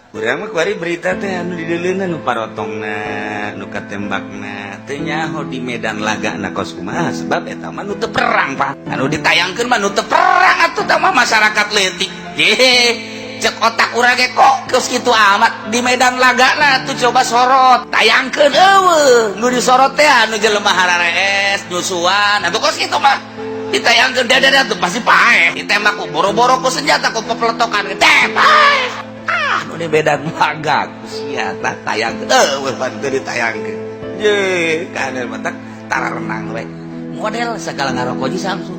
Urang mah kuari berita teh anu dideuleunan nu parotongna, nu katembakna, teu nyaho di medan laga na kos kumaha, sebab eta mah nu teu perang, Pak. Anu ditayangkeun mah nu teu perang atuh tah mah masyarakat leutik. Ye, cek otak urang ge kok geus kitu amat di medan laga na tuh coba sorot, tayangkeun euweuh. Nu disorot teh anu jelema hararees, nyusuan, atuh kos kitu mah. Ditayangkeun dada tuh pasti paeh. Ditembak ku boro-boro ku senjata, ku pepeletokan teh paeh. Ah, nu di medan laga ku sia tah tayangkeun euweuh pan teu ditayangkeun. Ye, kader matak tararenang we. Model segala ngarokok di Samsu.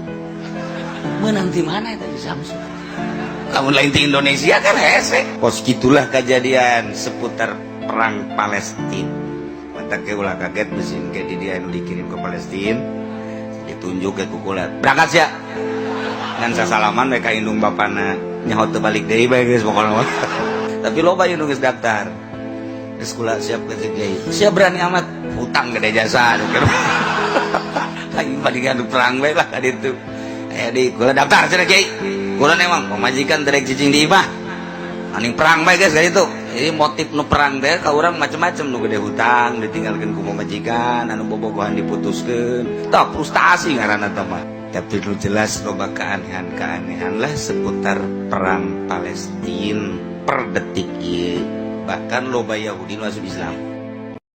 Menang di mana itu di Samsu? Kamu lain di Indonesia kan hese. Kos gitulah kejadian seputar perang Palestina. Matak ke ulah kaget mesin ke di dia anu dikirim ke Palestina. Ditunjuk ke kukulat. Berangkat ya. Ngan sasalaman mereka indung bapana nyaho teu balik deui bae geus pokona mah. Tapi loba nu geus daftar. Geus kula siap ke kiai. Siap berani amat hutang gede jasa. Lagi paling anu perang bae lah ka ditu. Aya di kula daftar cenah kiai. Kula emang pamajikan derek cicing di imah. Aning perang bae geus ka ditu. Jadi motif nu perang teh ka urang macem-macem, nu gede hutang ditinggalkeun ku pamajikan, anu bobogohan diputuskeun. Tah frustasi ngaranna teh mah. Tapi nu jelas loba keanehan-keanehan lah seputar perang Palestina per detik ieu. Bahkan loba Yahudi nu asup Islam.